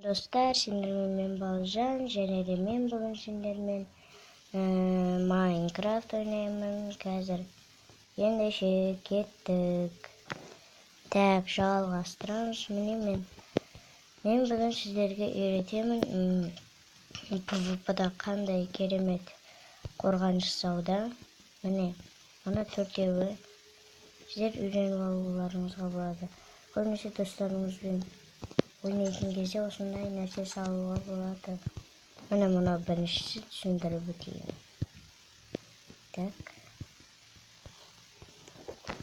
Достар, сендермен мен Балжан, және де мен бүгін сендермен Майнкрафт ойнаймын қазір. Ендеше кеттік. Так, жалғастырамыз. Міне мен бүгін сіздерге үйретемін PvP-да қандай керемет қорған жасауда. Міне, мына төртеуі сіздер үйреніп алуларыңызға болады. Көбінесе достарыңызбен ойнайтын кезде осындай нәрсе салуға болады. Міне, мынау біріншісі, түсіндіріп өтейін. Так.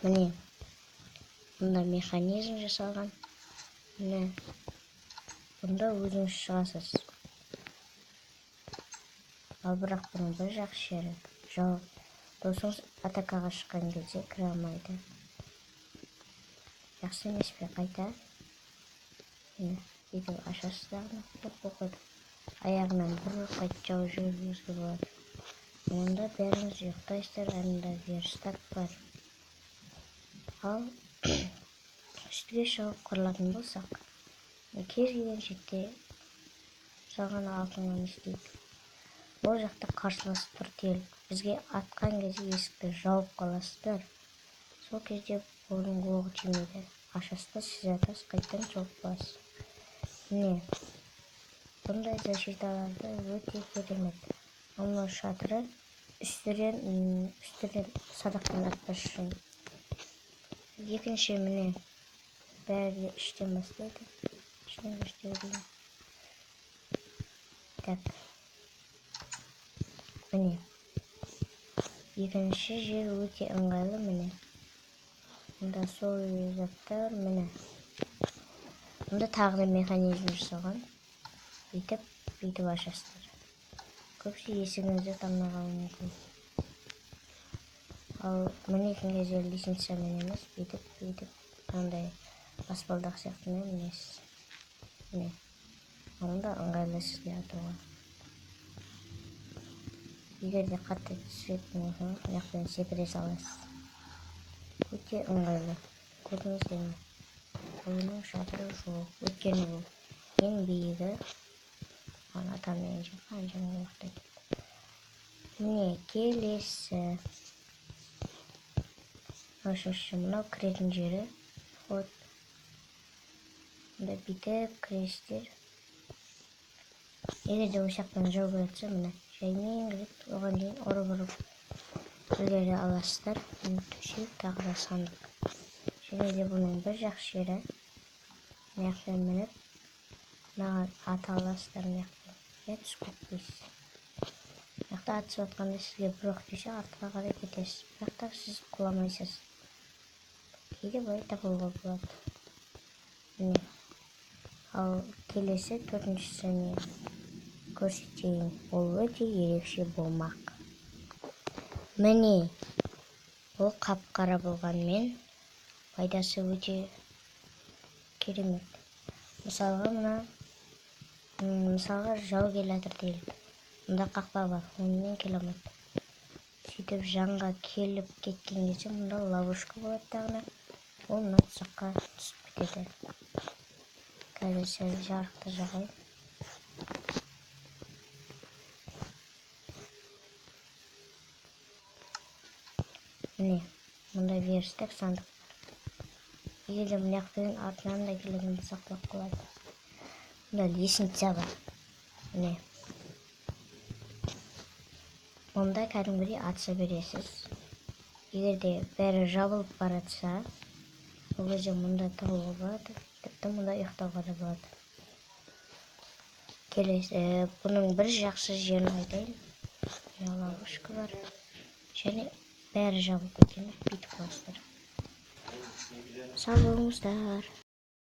Міне, мұнда механизм жасалған. Міне, бұнда өзіңіз шығасыз. Ал бірақ бұның бір жақсы жері, жау досыңыз атакаға шыққан кезде кіре алмайды. Жақсы емес пе қайта? Міне, бүйтіп ашасыз дағы, қойып аяғынан бір қайтып жауып жіберуіңізге болады. Онда бәріңіз ұйықтайсыздар, анда верстак бар. Ал үстіге шығып құрылатын болсақ, кез келген жерде мысалға алтыннан істейік. Ол жақта қарсыласып тұр делік. Бізге атқан кезде есікті жауып қаласыздар. Сол кезде оның оғы тимейді. Ашасыз, сіз атасыз, қайтадан жауып қаласыз. Міне, бұндай защиталарды өте керемет. Мынау шатыры үстірен садақпен атпас үшін. Екінші, міне, бәрі де іштен бастайды. Іштен бастайды. Так. Міне. Екінші жер өте ыңғайлы, міне. Мұнда сол заттар, міне. Мұнда тағы да механизм жасалған. Бүйтіп, бүйтіп ашасыздар. Көбісі есігіңізді танымай қалуы мүмкін. Ал мінетін кезде лестницамен емес, бүйтіп, бүйтіп, мынандай баспалдақ сияқтымен мінесіз. Міне. Онда ыңғайлы сізге атуға. Егер де қатты түсетін болсаңыз, мына жақтан секіре саласыз. Өте ыңғайлы. Көрдіңіздер ме? Бұның шатыры жоқ. Өйткені бұл ең биігі. Ана атам деген жер қаншама уақыт кетті. Міне, келесі. Үшінші, мынау кіретін жері. Вот. Мында бүйтіп кіресіздер. Егер де осы жақтан жау келсе, міне, жаймен кіріп, оған дейін ұрып-ұрып үлгере аласыздар. Міне, төсек, тағы да сандық. Және де бұның бір жақсы жері, мына жақтан мініп, мынаған ата аласыздар, мына жақтан. Иә, түсіп кетпейсіз. Мына жақта атысып жатқанда сізге бір оқ тисе, артқа қарай кетесіз. Бірақ та сіз құламайсыз. Кейде былай табуға болады. Міне. Ал келесі төртіншісіне көрсетейін. Ол өте ерекше болмақ. Міне, ол қап-қара болғанмен пайдасы өте керемет. Мысалға, мысалға жау келе жатыр делік. Мұнда қақпа бар, онымен келе алмайды. Сөйтіп жанға келіп кеткен кезде мұнда ловушка болады дағыны. Ол мына тұзаққа түсіп кетеді. Қазір сәл жарықты жағайын. Міне, мұнда верстак, сандық бар. Егер де мына жақтан артынан да келетін болса, құлап қалады. Мұнда лестница бар. Міне. Мұнда кәдімгідей атыса бересіз. Егер де бәрі жабылып баратса, ол кезде мұнда тығылуға болады, тіпті мұнда ұйықтауға да болады. Келесі, бұның бір жақсы жерін айтайын. Мына ловушка бар. Және бәрі жабылып кеткенде бүйтіп қаласыздар. Сау болыңыздар.